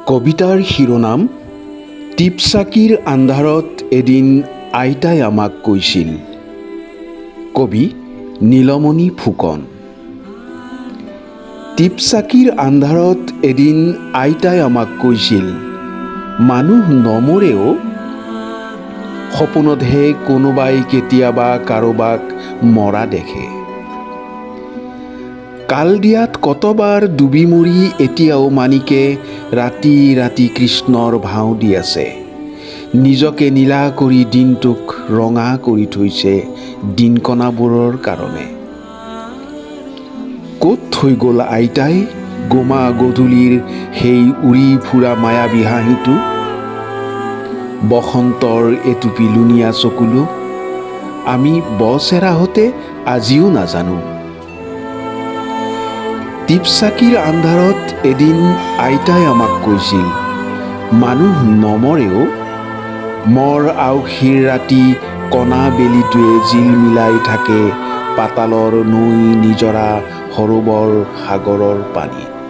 কবিতাৰ শিৰোনাম টিপচাকিৰ আন্ধাৰত এদিন আইতাই আমাক কৈছিল। কবি নীলমণি ফুকন। টিপচাকিৰ আন্ধাৰত এদিন আইতাই আমাক কৈছিল, মানুহ নমৰেও, সপোনতহে কোনোবাই কেতিয়াবা কাৰোবাক মৰা দেখে। কালদিয়াত কতবাৰ ডুবি মৰি এতিয়াও মাণিকে ৰাতি ৰাতি কৃষ্ণৰ ভাও দি আছে। নিজকে নীলা কৰি দিনটোক ৰঙা কৰি থৈছে দিনকণাবোৰৰ কাৰণে। ক'ত থৈ গ'ল আইতাই গোমা গধূলিৰ সেই উৰি ফুৰা মায়াবী হাঁহিটো, বসন্তৰ এটুপি লুণীয়া চকুলো? আমি বচেৰাহঁতে আজিও নাজানো। টিপচাকিৰ আন্ধাৰত এদিন আইতাই আমাক কৈছিল, মানুহ নমৰেও। মৰ আউসীৰ ৰাতি কণা বেলিটোৱে জিলমিলাই থাকে পাতালৰ নৈ, নিজৰা, সৰোবৰ, সাগৰৰ পানীত।